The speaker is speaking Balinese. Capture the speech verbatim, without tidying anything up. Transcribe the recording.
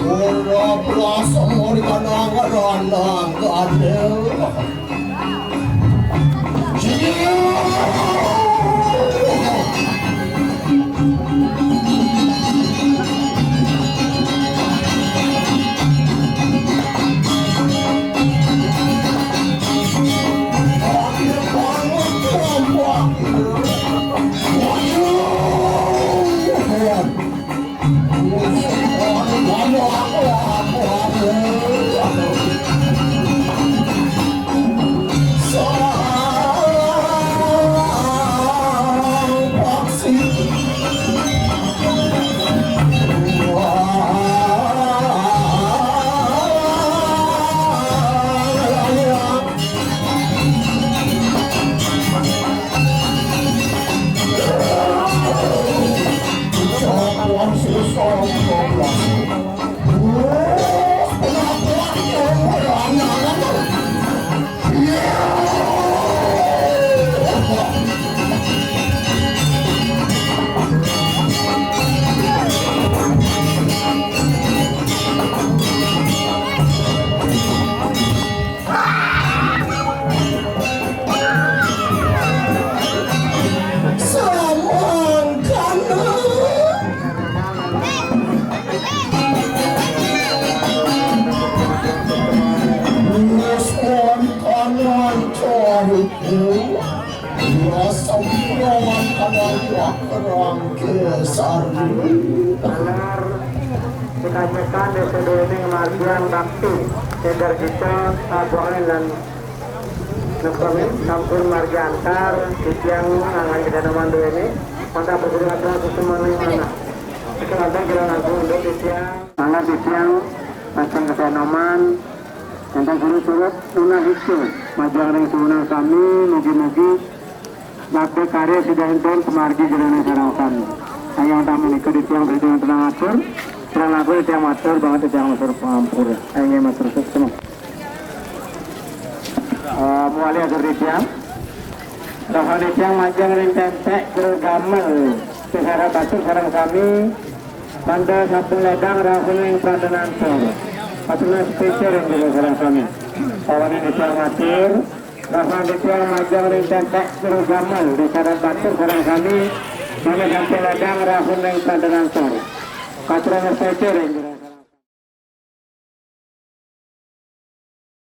Ora belas mori kanang ranang kadel. Ditanyakan desa dene margian bakti, segar kita tabuangan dan ngepemin sampun margi antar, titiang angan kita noman duene, mantap berkata semuanya mana. Sekarang kita langsung untuk titiang, mana titiang, pasang ke noman, tentang surut-surut, tunah itu, majang ring tunah kami, mugi-mugi bakti karya sidaning tuun pamargi jroning sareng sami. Ayo tamu nika di tiang berjuang tenang atur, tenang atur tiang matur banget tiang matur pangampura. Ayo matur suksma. Eh, muali atur di tiang. Rahan di tiang majang ring tentek kru gamel. Sesara batur sareng sami. Panda sampun ledang rahun ing prandanan tur. Paturna spesial ring sareng sami. Pawaning di tiang matur. Rasan titiang majeng ring tentek kru gamel, desa dan batur sareng sami, mangda sampun ledang rahun ring prandanan tur. Katurang ngertece ring